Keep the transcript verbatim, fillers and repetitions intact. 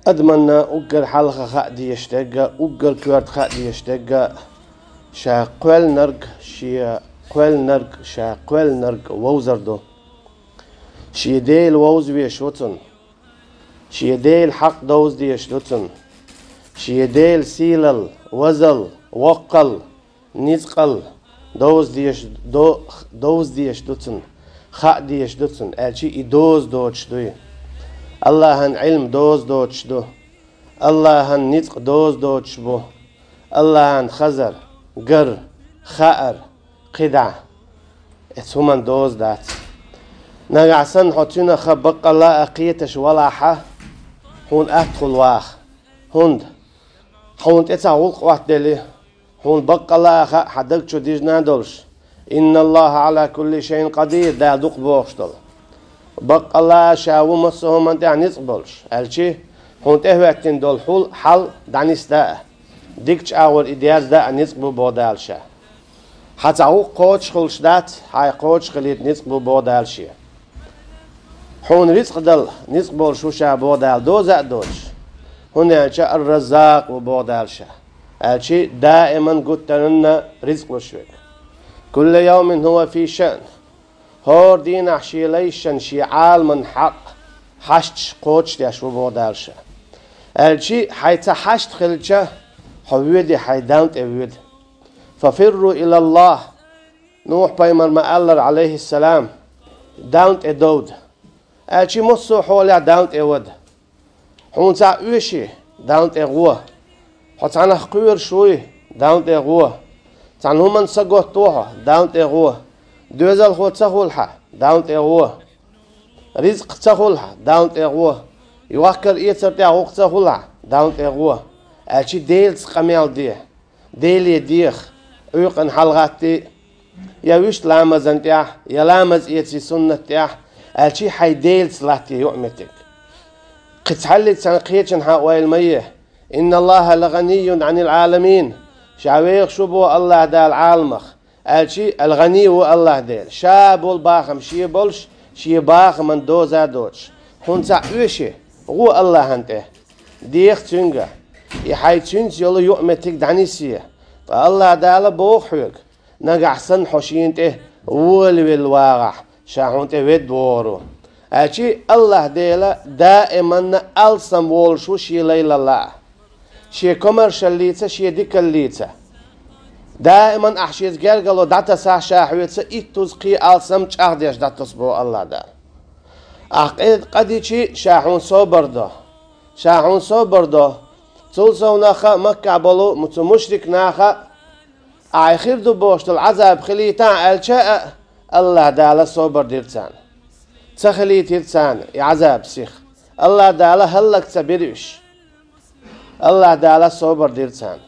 Адамна уггар хьалха хаа дезаш дерг а, уггар коьрта хаа дезаш дерг а, ша кхоьллинарг, шен кхоьллинарг, ша кхоьллинарг вовзар ду. Шен Дела вовза везаш ва цунна. Шен Дела хьакъ довза дезаш ду цунна. Шен Дела сийлалла, вазалла, воккхалла, ницкъалла довза дезаш, до-, довза дезаш ду цунна, хаа дезаш ду цунна, аьлча и доза доцуш дуй. АллахӀан Ӏилма доза доцуш ду. АллахӀан ницкъ доза доцуш бу. АллахӀан хазар, гар, хаар, кхидӀа. Эцу хӀуманна доза дац. Нагахь санна хьо цуьнах баккъалла а кхеташ валахь, хьуна атта хуьлу ваха. ХӀунда? Хьуна тӀе цхьа гӀуллакх Ӏоттаделли, хьуна баккъалла а хаьа хьан даг чу дижна долуш. «Инна Аллаха Ӏала кулли шайин къадир», Дала дукха бохуш долу. Баккъалла а ша ву массо а хӀуманна тӀехь ницкъ болуш, аьлча, хьуна тӀехӀоьттина долу хьул, хьал дӀанисда а, дикачу агӀор и дерзда а ницкъ бу боху Дала ша. Хьан цхьа гӀуллакх кхочуш хуьлуш дац, хьайн кхочуш хилийта ницкъ бу боху Дала шен. Хьуна рицкъ дала ницкъ болуш ву ша боху Дала доза а доцуш. ХӀунда аьлча Ар-Раззакъ ву боху Дала ша. Аьлча даиман гуттаренна рицкъ луш верг. «Кулла явмин хӀува фи шаън». ХӀора дийнахь шен лайшан, шен Ӏаламан хьакъ, хьашташ кхочушдеш ву боху Дала ша. Аьлча хьайн цхьа хьашт хилча, хьо воьду хьайн Далла тӀе воьду. «Фафирру илаллахӀ». Нухь-пайхамар ма-аллара, Ӏалайхиссалам, Далла тӀе довда. Аьлча массо а хьолехь Далла тӀе вада. Хьуна цхьаъ оьший, Далла тӀе гӀо. Хьо цхьанах кхоьруш вуй, Далла тӀе гӀо. Цхьана хӀуманна са готто хьо, Далла тӀе гӀо. Доьзалхо ца хуьлу хьан, Далла тӀе гӀо. Ризкъ ца хуьлу хьан, Далла тӀе гӀо. Йохкар эцар тӀехь гӀуллакх ца хуьлу хьан, Далла тӀе гӀо. Аьлча Делаца къамел де. Деле деха, Ӏуьйкъана хьалагӀаттий, я вуьшта ламазан тӀехь, я ламаз эций суннат тӀехь, аьлча хьайн Делаца латтае юкъаметтиг. Кхин цхьаллиг цхьана кхечанхьа ойла ма е: «Инна Аллаха ла гӀаниййун Ӏанил Ӏаламин». Ша вехаш ву боху АллахӀ Дала Ӏаламах, аьлча ал-ГӀани ву АллахӀ Дела. Ша болу бахам шен болуш, шен бахаман доза а доцуш. Хьуна цхьаъ оьший, гӀо АллахӀан тӀе. Деха Цуьнга. И хьайн Цуьнца йолу юкъаметтиг дӀанисъе. Ткъа АллахӀ Дала боху хьоьга: «Нагахь санна хьо шена тӀе волавелла вагӀахь, ша хьуна тӀе ведда вогӀур ву». Аьлча АллахӀ Дела даиманна алсам волуш ву шен лайлалла а, шен комаршаллица, шен дикаллица. Даиман ахь шеца гергарло дӀатасахь, ша хьоьца иттуза кхин алсам чӀагӀдеш дӀатосу боху АллахӀ Дала. Ахь къе-, къа дичи, ша хьуна собар до. Ша хьуна собар до. Цул совнаха Маккахь болу му-, цу мушрик наха ахь хир ду бохуш долу Ӏазаб хилийтахьа аьлча а, АллахӀ Дала собар дира царна. Ца хилийтира царна и Ӏазаб сиха. АллахӀ Дала хӀаллак ца бира уьш. АллахӀ Дала собар дира царна.